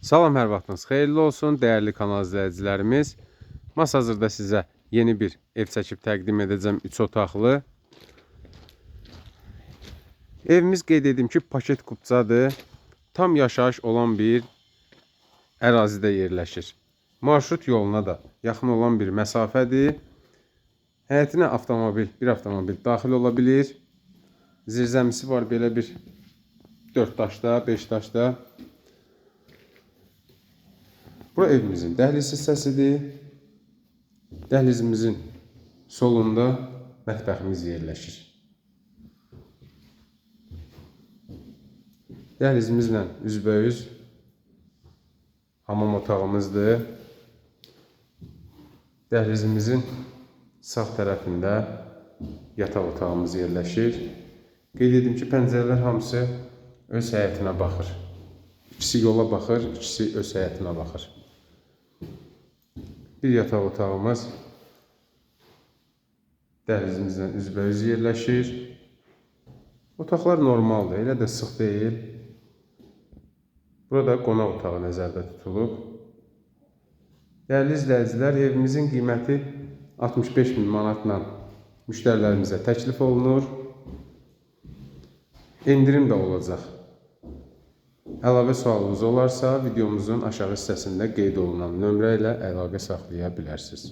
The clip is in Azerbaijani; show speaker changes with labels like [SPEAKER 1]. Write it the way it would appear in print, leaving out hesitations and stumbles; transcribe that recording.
[SPEAKER 1] Salam, hər vaxtınız xeyirli olsun, dəyərli kanal izləyicilərimiz. Masazırda sizə yeni bir ev çəkib təqdim edəcəm, 3 otaqlı. Evimiz, qeyd edim ki, paket kupçadır. Tam yaşayış olan bir ərazidə yerləşir. Marşrut yoluna da yaxın olan bir məsafədir. Həyətinə avtomobil, bir avtomobil daxil ola bilir. Zirzəmisi var belə bir 4 daşda, 5 daşda. Bura evimizin dəhliz hissəsidir. Dəhlizimizin solunda mətbəximiz yerləşir. Dəhlizimizlə üzbəüz hamam otağımızdır. Dəhlizimizin sağ tərəfində yataq otağımız yerləşir. Qeyd edim ki, pəncərələr hamısı öz həyətinə baxır. İkisi yola baxır, ikisi öz həyətinə baxır. Bir yataq otağımız dəhlizimizlə üzbəüz yerləşir. Otaqlar normaldır, elə də sıx deyil. Burada qonaq otağı nəzərdə tutulub. Dəyərli izləyicilər, evimizin qiyməti 65 min manatla müştərilərimizə təklif olunur. Endirim də olacaq. Əlavə sualınız olarsa, videomuzun aşağı hissəsində qeyd olunan nömrə ilə əlaqə saxlaya bilərsiniz.